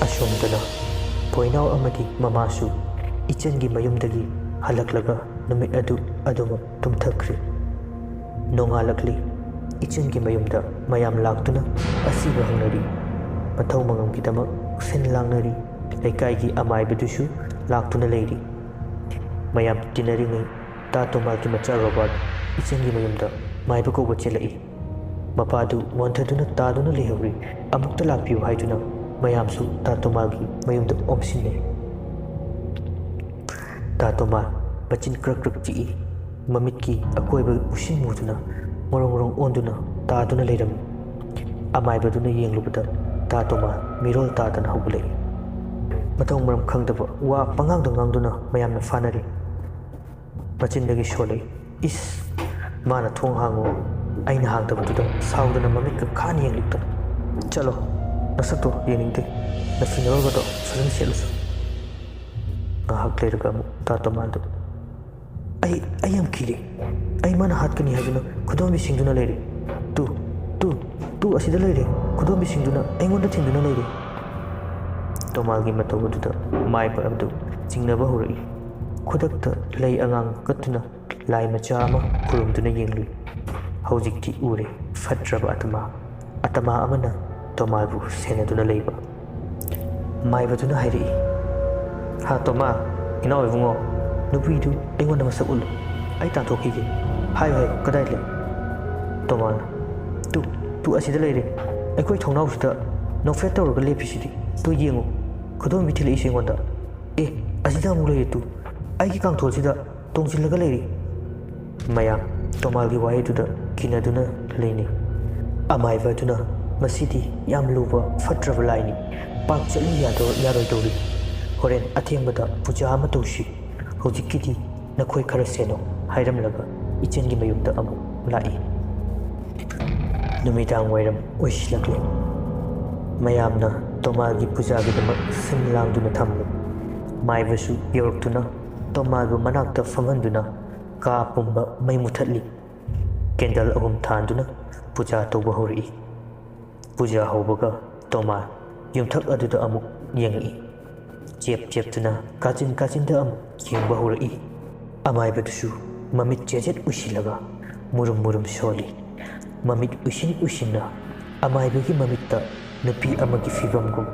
ꯑꯁꯣꯝꯗꯅ ꯄꯣꯏꯅꯥꯎ ꯑꯃꯗꯤ ꯃꯃꯥꯁꯨ ꯏꯆꯟꯒꯤ ꯃꯌꯨꯝꯗꯒꯤ ꯍꯜꯂꯛꯂꯒ ꯅꯨꯃꯤꯠ ꯑꯗꯨ ꯑꯗꯨꯃꯛ ꯇꯨꯝꯊꯈ꯭ꯔꯦ꯫ ꯅꯣꯡꯉꯥꯜꯂꯛꯂꯤ꯫ ꯏꯆꯟꯒꯤ ꯃꯌꯨꯝꯗ ꯃꯌꯥꯝ ꯂꯥꯛꯇꯨꯅ ꯑꯁꯤꯕ ꯍꯪꯅꯔꯤ꯫ ꯃꯊꯧ ꯃꯉꯝꯒꯤꯗꯃꯛ ꯁꯤꯟ ꯂꯥꯡꯅꯔꯤ꯫ ꯂꯩꯀꯥꯏꯒꯤ ꯑꯃꯥꯏꯕꯗꯨꯁꯨ ꯂꯥꯛꯇꯨꯅ ꯂꯩꯔꯤ꯫ ꯃꯌꯥꯝ ꯇꯤꯟꯅꯔꯤꯉꯩ ꯇꯥ ꯇꯣꯃꯥꯜꯒꯤ ꯃꯆꯥ ꯔꯣꯕꯥꯔꯠ ꯏꯆꯟꯒꯤ ꯃꯌꯨꯝꯗ ꯃꯥꯏꯕ ꯀꯧꯕ ꯆꯦꯜꯂꯛꯏ꯫ ꯃꯄꯥꯗꯨ ꯋꯥꯟꯊꯗꯨꯅ ꯇꯥꯗꯨꯅ ꯂꯩꯍꯧꯔꯤ꯫ ꯑꯃꯨꯛꯇ ꯂꯥꯛꯄꯤꯌꯨ ꯍꯥꯏꯗꯨꯅ ꯃꯌꯥꯝꯁꯨ ꯇꯥ ꯇꯣꯃꯥꯜꯒꯤ ꯃꯌꯨꯝꯗ ꯑꯣꯝꯁꯤꯟꯅꯩ꯫ ꯇꯥ ꯇꯣꯃꯥꯜ ꯃꯆꯤꯟ ꯀ꯭ꯔꯛ ꯀ꯭ꯔꯛ ꯆꯤꯛꯏ꯫ ꯃꯃꯤꯠꯀꯤ ꯑꯀꯣꯏꯕ ꯎꯁꯤꯟ ꯃꯨꯗꯨꯅ ꯃꯔꯣꯡ ꯃꯔꯣꯡ ꯑꯣꯟꯗꯨꯅ ꯇꯥꯗꯨꯅ ꯂꯩꯔꯝꯃꯤ꯫ ꯑꯃꯥꯏꯕꯗꯨꯅ ꯌꯦꯡꯂꯨꯕꯗ ꯇꯥ ꯇꯣꯃꯥꯜ ꯃꯤꯔꯣꯜ ꯇꯥꯗꯅ ꯍꯧꯒꯠꯂꯛꯏ꯫ ꯃꯊꯧ ꯃꯔꯝ ꯈꯪꯗꯕ ꯋꯥ ꯄꯉꯥꯡꯗ ꯉꯥꯡꯗꯨꯅ ꯃꯌꯥꯝꯅ ꯐꯥꯅꯔꯤ꯫ ꯃꯆꯤꯟꯗꯒꯤ ꯁꯣꯜꯂꯛꯏ, "ꯏꯁ! ꯃꯥꯅ ꯊꯣꯡ ꯍꯥꯡꯉꯣ ꯑꯩꯅ ꯍꯥꯡꯗꯕꯗꯨꯗ ꯁꯥꯎꯗꯅ ꯃꯃꯤꯠꯀ ꯈꯥꯅ ꯌꯦꯡꯂꯤꯛꯇ꯫ ꯆꯠꯂꯣ, ꯅꯁꯛꯇꯣ ꯌꯦꯡꯅꯤꯡꯗꯦ꯫ ꯅꯐꯤ ꯅꯔꯣꯜꯒꯗꯣ ꯐꯖꯅ ꯁꯦꯠꯂꯨꯁꯨ꯫" ꯉꯥꯏꯍꯥꯛ ꯂꯩꯔꯒ ꯑꯃꯨꯛ ꯇꯥ ꯇꯣꯃꯥꯜꯗ, "ꯑꯩ, ꯑꯩ ꯌꯥꯝ ꯀꯤꯔꯦ꯫ ꯑꯩ ꯃꯥꯅ ꯍꯥꯠꯀꯅꯤ ꯍꯥꯏꯗꯨꯅ ꯈꯨꯗꯣꯝꯕꯤ ꯁꯤꯡꯗꯨꯅ ꯂꯩꯔꯦ꯫ ꯇꯨ, ꯇꯨ, ꯇꯨ ꯑꯁꯤꯗ ꯂꯩꯔꯦ꯫ ꯈꯨꯗꯣꯝꯕꯤ ꯁꯤꯡꯗꯨꯅ ꯑꯩꯉꯣꯟꯗ ꯊꯤꯡꯗꯨꯅ ꯂꯩꯔꯦ꯫" ꯇꯣꯃꯥꯜꯒꯤ ꯃꯇꯧ ꯑꯗꯨꯗ ꯃꯥꯏꯕ ꯑꯗꯨ ꯆꯤꯡꯅꯕ ꯍꯧꯔꯛꯏ꯫ ꯈꯨꯗꯛꯇ ꯂꯩ ꯑꯉꯥꯡ ꯀꯠꯇꯨꯅ ꯂꯥꯏ ꯃꯆꯥ ꯑꯃ ꯈꯨꯔꯨꯝꯗꯨꯅ ꯌꯦꯡꯂꯨꯏ꯫ ꯍꯧꯖꯤꯛꯇꯤ ꯎꯔꯦ ꯐꯠꯇ꯭ꯔꯕ ꯑꯇꯃꯥ, ꯑꯇꯃꯥ ꯑꯃꯅ ꯇꯣꯃꯥꯜꯕꯨ ꯁꯦꯟꯅꯗꯨꯅ ꯂꯩꯕ꯫ ꯃꯥꯏꯕꯗꯨꯅ ꯍꯥꯏꯔꯛꯏ, "ꯍꯥ ꯇꯣꯃꯥ, ꯏꯅꯥꯎ ꯏꯕꯨꯡꯉꯣ, ꯅꯨꯄꯤꯗꯨ ꯑꯩꯉꯣꯟꯗ ꯃꯁꯛ ꯎꯠꯂꯨ꯫ ꯑꯩ ꯇꯥꯟꯊꯣꯛꯈꯤꯒꯦ꯫ ꯍꯥꯏꯌꯨ, ꯍꯥꯏꯌꯨ, ꯀꯗꯥꯏ ꯂꯩ?" ꯇꯣꯃꯥꯜꯅ, "ꯇꯨ, ꯇꯨ ꯑꯁꯤꯗ ꯂꯩꯔꯦ꯫ ꯑꯩꯈꯣꯏ ꯊꯣꯡꯅꯥꯎꯁꯤꯗ ꯅꯣꯛꯐꯦꯠ ꯇꯧꯔꯒ ꯂꯦꯞꯄꯤꯁꯤꯗꯤ꯫ ꯇꯨ ꯌꯦꯡꯉꯨ, ꯈꯨꯗꯣꯝꯕꯤ ꯊꯤꯜꯂꯛꯏꯁꯦ ꯑꯩꯉꯣꯟꯗ꯫ ꯑꯦ, ꯑꯁꯤꯗ ꯑꯃꯨꯛ ꯂꯩꯔꯦ ꯇꯨ꯫ ꯑꯩꯒꯤ ꯀꯥꯡꯊꯣꯜꯁꯤꯗ ꯇꯣꯡꯁꯤꯜꯂꯒ ꯂꯩꯔꯦ꯫" ꯃꯌꯥꯝ ꯇꯣꯃꯥꯜꯒꯤ ꯋꯥꯍꯩꯗꯨꯗ ꯀꯤꯅꯗꯨꯅ ꯂꯩꯅꯩ꯫ ꯑꯃꯥꯏꯕ ꯑꯗꯨꯅ, "ꯃꯁꯤꯗꯤ ꯌꯥꯝ ꯂꯨꯕ ꯐꯠꯇ꯭ꯔꯕ ꯂꯥꯏꯅꯤ꯫ ꯄꯥꯛ ꯆꯠꯂꯨ ꯌꯥꯗꯣ-, ꯌꯥꯔꯣꯏꯗꯧꯔꯤ꯫ ꯍꯣꯔꯦꯟ ꯑꯊꯦꯡꯕꯗ ꯄꯨꯖꯥ ꯑꯃ ꯇꯧꯁꯤ꯫ ꯍꯧꯖꯤꯛꯀꯤꯗꯤ ꯅꯈꯣꯏ ꯈꯔ ꯁꯦꯟꯅꯧ" ꯍꯥꯏꯔꯝꯂꯒ ꯏꯆꯟꯒꯤ ꯃꯌꯨꯝꯗ ꯑꯃꯨꯛ ꯂꯥꯛꯏ꯫ ꯅꯨꯃꯤꯗꯥꯡ ꯋꯥꯏꯔꯝ ꯑꯣꯏꯁꯤꯜꯂꯛꯂꯦ꯫ ꯃꯌꯥꯝꯅ ꯇꯣꯃꯥꯜꯒꯤ ꯄꯨꯖꯥꯒꯤꯗꯃꯛ ꯁꯤꯟ ꯂꯥꯡꯗꯨꯅ ꯊꯝꯂꯦ꯫ ꯃꯥꯏꯕꯁꯨ ꯌꯧꯔꯛꯇꯨꯅ ꯇꯣꯃꯥꯜꯕꯨ ꯃꯅꯥꯛꯇ ꯐꯝꯍꯟꯗꯨꯅ ꯀꯥ ꯄꯨꯝꯕ ꯃꯩ ꯃꯨꯊꯠꯂꯤ꯫ ꯀꯦꯟꯗꯜ ꯑꯍꯨꯝ ꯊꯥꯟꯗꯨꯅ ꯄꯨꯖꯥ ꯇꯧꯕ ꯍꯧꯔꯛꯏ꯫ ꯄꯨꯖꯥ ꯍꯧꯕꯒ ꯇꯣꯃꯥꯜ ꯌꯨꯝꯊꯛ ꯑꯗꯨꯗ ꯑꯃꯨꯛ ꯌꯦꯡꯉꯛꯏ꯫ ꯆꯦꯞ ꯆꯦꯞꯇꯨꯅ ꯀꯥꯆꯤꯟ ꯀꯥꯆꯤꯟꯗ ꯑꯃꯨꯛ ꯌꯦꯡꯕ ꯍꯧꯔꯛꯏ꯫ ꯑꯃꯥꯏꯕꯗꯨꯁꯨ ꯃꯃꯤꯠ ꯆꯦꯖꯦꯠ ꯎꯏꯁꯤꯜꯂꯒ ꯃꯨꯔꯨꯝ ꯃꯨꯔꯨꯝ ꯁꯣꯜꯂꯤ꯫ ꯃꯃꯤꯠ ꯎꯏꯁꯤꯟ ꯎꯏꯁꯤꯟꯅ ꯑꯃꯥꯏꯕꯒꯤ ꯃꯃꯤꯠꯇ ꯅꯨꯄꯤ ꯑꯃꯒꯤ ꯐꯤꯕꯝꯒꯨꯝ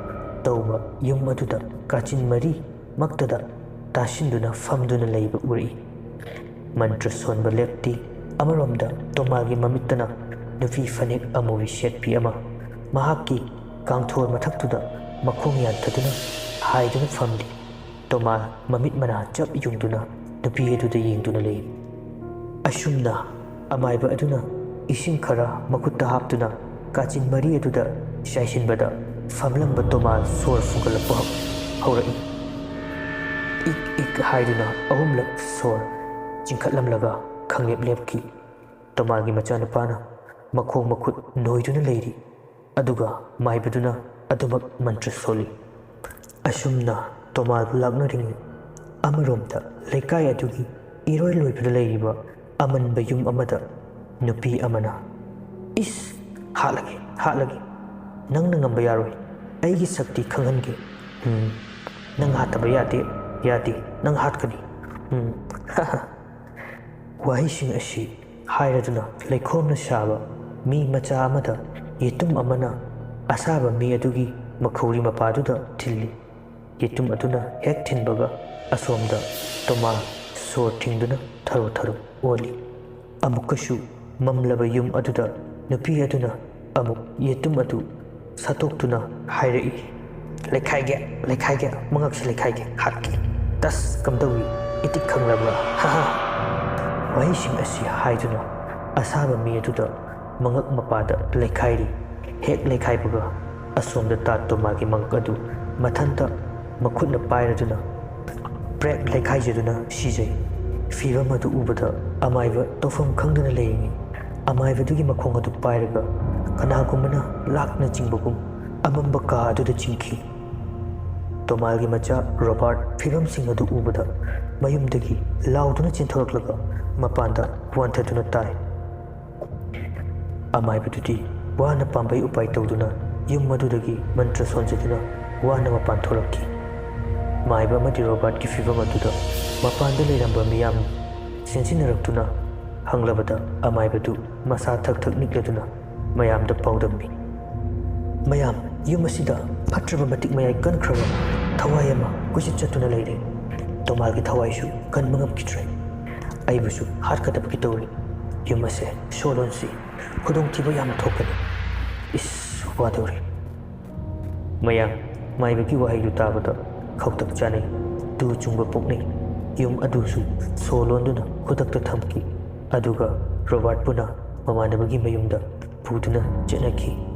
ꯇꯧꯕ ꯌꯨꯝ ꯑꯗꯨꯗ ꯀꯥꯆꯤꯟ ꯃꯔꯤ ꯃꯛꯇꯗ ꯇꯥꯁꯤꯟꯗꯨꯅ ꯐꯝꯗꯨꯅ ꯂꯩꯕ ꯎꯔꯛꯏ꯫ ꯃꯟꯇ꯭ꯔ ꯁꯣꯟꯕ ꯂꯦꯞꯇꯦ꯫ ꯑꯃꯔꯣꯝꯗ ꯇꯣꯃꯥꯒꯤ ꯃꯃꯤꯠꯇꯅ ꯅꯨꯄꯤ ꯐꯅꯦꯛ ꯑꯃꯨꯕꯤ ꯁꯦꯠꯄꯤ ꯑꯃ ꯃꯍꯥꯛꯀꯤ ꯀꯥꯡꯊꯣꯜ ꯃꯊꯛꯇꯨꯗ ꯃꯈꯣꯡ ꯌꯥꯟꯊꯗꯨꯅ ꯍꯥꯏꯗꯨꯅ ꯐꯝꯂꯤ꯫ ꯇꯣꯃꯥ ꯃꯃꯤꯠ ꯃꯅꯥ ꯆꯞ ꯌꯨꯡꯗꯨꯅ ꯅꯨꯄꯤ ꯑꯗꯨꯗ ꯌꯦꯡꯗꯨꯅ ꯂꯩꯔꯤ꯫ ꯑꯁꯨꯝꯅ ꯑꯃꯥꯏꯕ ꯑꯗꯨꯅ ꯏꯁꯤꯡ ꯈꯔ ꯃꯈꯨꯠꯇ ꯍꯥꯞꯇꯨꯅ ꯀꯥꯆꯤꯟ ꯃꯔꯤ ꯑꯗꯨꯗ ꯆꯥꯏꯁꯤꯟꯕꯗ ꯐꯝꯂꯝꯕ ꯇꯣꯃꯥ ꯁꯣꯔ ꯐꯨꯒꯠꯂꯛꯄ ꯍꯧꯔꯛꯏ꯫ ꯏꯛ ꯏꯛ ꯍꯥꯏꯗꯨꯅ ꯑꯍꯨꯝꯂꯛ ꯁꯣꯔ ꯆꯤꯡꯈꯠꯂꯝꯂꯒ ꯈꯪꯂꯦꯞ ꯂꯦꯞꯈꯤ꯫ ꯇꯣꯃꯥꯒꯤ ꯃꯆꯥꯅꯨꯄꯥꯅ ꯃꯈꯣꯡ ꯃꯈꯨꯠ ꯅꯣꯏꯗꯨꯅ ꯂꯩꯔꯤ꯫ ꯑꯗꯨꯒ ꯃꯥꯏꯕꯗꯨꯅ ꯑꯗꯨꯃꯛ ꯃꯟꯇ꯭ꯔ ꯁꯣꯜꯂꯤ꯫ ꯑꯁꯨꯝꯅ ꯇꯣꯃꯥꯜꯕꯨ ꯂꯥꯛꯅꯔꯤꯉꯩ ꯑꯃꯔꯣꯝꯗ ꯂꯩꯀꯥꯏ ꯑꯗꯨꯒꯤ ꯏꯔꯣꯏ ꯂꯣꯏꯕꯗ ꯂꯩꯔꯤꯕ ꯑꯃꯟꯕ ꯌꯨꯝ ꯑꯃꯗ ꯅꯨꯄꯤ ꯑꯃꯅ, "ꯏꯁ, ꯍꯥꯠꯂꯒꯦ, ꯍꯥꯠꯂꯒꯦ꯫ ꯅꯪꯅ ꯉꯝꯕ ꯌꯥꯔꯣꯏ꯫ ꯑꯩꯒꯤ ꯁꯛꯇꯤ ꯈꯪꯍꯟꯒꯦ꯫ ꯎꯝ, ꯅꯪ ꯍꯥꯠꯇꯕ ꯌꯥꯗꯦ, ꯌꯥꯗꯦ, ꯅꯪ ꯍꯥꯠꯀꯅꯤ꯫ ꯎꯝ, ꯋꯥꯍꯩꯁꯤꯡ ꯑꯁꯤ ꯍꯥꯏꯔꯗꯨꯅ ꯂꯩꯈꯣꯝꯅ ꯁꯥꯕ ꯃꯤ ꯃꯆꯥ ꯑꯃꯗ ꯌꯦꯇꯨꯝ ꯑꯃꯅ ꯑꯁꯥꯕ ꯃꯤ ꯑꯗꯨꯒꯤ ꯃꯈꯧꯔꯤ ꯃꯄꯥꯗꯨꯗ ꯊꯤꯜꯂꯤ꯫ ꯌꯦꯇꯨꯝ ꯑꯗꯨꯅ ꯍꯦꯛ ꯊꯤꯟꯕꯒ ꯑꯁꯣꯝꯗ ꯇꯣꯃꯥ ꯁꯣꯔ ꯊꯤꯡꯗꯨꯅ ꯊꯔꯣ ꯊꯔꯣ ꯑꯣꯜꯂꯤ꯫ ꯑꯃꯨꯛꯀꯁꯨ ꯃꯝꯂꯕ ꯌꯨꯝ ꯑꯗꯨꯗ ꯅꯨꯄꯤ ꯑꯗꯨꯅ ꯑꯃꯨꯛ ꯌꯦꯇꯨꯝ ꯑꯗꯨ ꯁꯠꯇꯣꯛꯇꯨꯅ ꯍꯥꯏꯔꯛꯏ, "ꯂꯩꯈꯥꯏꯒꯦ, ꯂꯩꯈꯥꯏꯒꯦ, ꯃꯉꯛꯁꯤ ꯂꯩꯈꯥꯏꯒꯦ, ꯍꯥꯠꯀꯦ꯫ ꯇꯁ, ꯀꯝꯗꯧꯏ? ꯏꯇꯤꯛ ꯈꯪꯂꯕ꯭ꯔꯥ? ꯍꯥ ꯍꯥ!" ꯋꯥꯍꯩꯁꯤꯡ ꯑꯁꯤ ꯍꯥꯏꯗꯨꯅ ꯑꯁꯥꯕ ꯃꯤ ꯑꯗꯨꯗ ꯃꯉꯛ ꯃꯄꯥꯗ ꯂꯩꯈꯥꯏꯔꯤ꯫ ꯍꯦꯛ ꯂꯩꯈꯥꯏꯕꯒ ꯑꯁꯣꯝꯗ ꯇꯥ ꯇꯣꯃꯥꯒꯤ ꯃꯉꯛ ꯑꯗꯨ ꯃꯊꯟꯇ ꯃꯈꯨꯠꯅ ꯄꯥꯏꯔꯗꯨꯅ ꯄ꯭ꯔꯦꯛ ꯂꯩꯈꯥꯏꯖꯗꯨꯅ ꯁꯤꯖꯩ꯫ ꯐꯤꯕꯝ ꯑꯗꯨ ꯎꯕꯗ ꯑꯃꯥꯏꯕ ꯇꯧꯐꯝ ꯈꯪꯗꯅ ꯂꯩꯔꯤꯉꯩ ꯑꯃꯥꯏꯕꯗꯨꯒꯤ ꯃꯈꯣꯡ ꯑꯗꯨ ꯄꯥꯏꯔꯒ ꯀꯅꯥꯒꯨꯝꯕꯅ ꯂꯥꯛꯅ ꯆꯤꯡꯕꯒꯨꯝ ꯑꯃꯝꯕ ꯀꯥ ꯑꯗꯨꯗ ꯆꯤꯡꯈꯤ꯫ ꯇꯣꯃꯥꯜꯒꯤ ꯃꯆꯥ ꯔꯣꯕꯥꯔꯠ ꯐꯤꯕꯝꯁꯤꯡ ꯑꯗꯨ ꯎꯕꯗ ꯃꯌꯨꯝꯗꯒꯤ ꯂꯥꯎꯗꯨꯅ ꯆꯦꯟꯊꯣꯔꯛꯂꯒ ꯃꯄꯥꯟꯗ ꯋꯥꯟꯊꯗꯨꯅ ꯇꯥꯏ꯫ ꯑꯃꯥꯏꯕꯗꯨꯗꯤ ꯋꯥꯅ ꯄꯥꯝꯕꯩ ꯎꯄꯥꯏ ꯇꯧꯗꯨꯅ ꯌꯨꯝ ꯑꯗꯨꯗꯒꯤ ꯃꯟꯇ꯭ꯔ ꯁꯣꯟꯖꯗꯨꯅ ꯋꯥꯅ ꯃꯄꯥꯟ ꯊꯣꯛꯂꯛꯈꯤ꯫ ꯃꯥꯏꯕ ꯑꯃꯗꯤ ꯔꯣꯕꯥꯔꯠꯀꯤ ꯐꯤꯕꯝ ꯑꯗꯨꯗ ꯃꯄꯥꯟꯗ ꯂꯩꯔꯝꯕ ꯃꯤꯌꯥꯝ ꯆꯦꯟꯁꯤꯟꯅꯔꯛꯇꯨꯅ ꯍꯪꯂꯕꯗ ꯑꯃꯥꯏꯕꯗꯨ ꯃꯁꯥ ꯊꯛ ꯊꯛ ꯅꯤꯛꯂꯗꯨꯅ ꯃꯌꯥꯝꯗ ꯄꯥꯎꯗꯝꯃꯤ꯫ ꯃꯌꯥꯝ, ꯌꯨꯝ ꯑꯁꯤꯗ ꯐꯠꯇ꯭ꯔꯕ ꯃꯇꯤꯛ ꯃꯌꯥꯏ ꯀꯟꯈ꯭ꯔꯕ ꯊꯋꯥꯏ ꯑꯃ ꯀꯣꯏꯆꯠ ꯆꯠꯇꯨꯅ ꯂꯩꯔꯦ꯫ ꯇꯣꯃꯥꯜꯒꯤ ꯊꯋꯥꯏꯁꯨ ꯀꯟꯕ ꯉꯝꯈꯤꯗ꯭ꯔꯦ꯫ ꯑꯩꯕꯨꯁꯨ ꯍꯥꯠꯀꯗꯕꯒꯤ ꯇꯧꯔꯤ꯫ ꯌꯨꯝ ꯑꯁꯦ ꯁꯣ ꯂꯣꯟꯁꯤ ꯈꯨꯗꯣꯡꯊꯤꯕ ꯌꯥꯝꯅ ꯊꯣꯛꯀꯅꯤ꯫ ꯏꯁ, ꯋꯥꯗꯧꯔꯤ꯫ ꯃꯌꯥꯝ, ꯃꯥꯏꯕꯒꯤ ꯋꯥꯍꯩꯗꯨ ꯇꯥꯕꯗ ꯈꯧꯇꯛ ꯆꯥꯅꯩ, ꯇꯨ ꯆꯨꯡꯕ ꯄꯣꯛꯅꯩ꯫ ꯌꯨꯝ ꯑꯗꯨꯁꯨ ꯁꯣ ꯂꯣꯟꯗꯨꯅ ꯈꯨꯗꯛꯇ ꯊꯝꯈꯤ꯫ ꯑꯗꯨꯒ ꯔꯣꯕꯥꯔꯠꯄꯨꯅ ꯃꯃꯥꯟꯅꯕꯒꯤ ꯃꯌꯨꯝꯗ ꯄꯨꯗꯨꯅ ꯆꯠꯅꯈꯤ꯫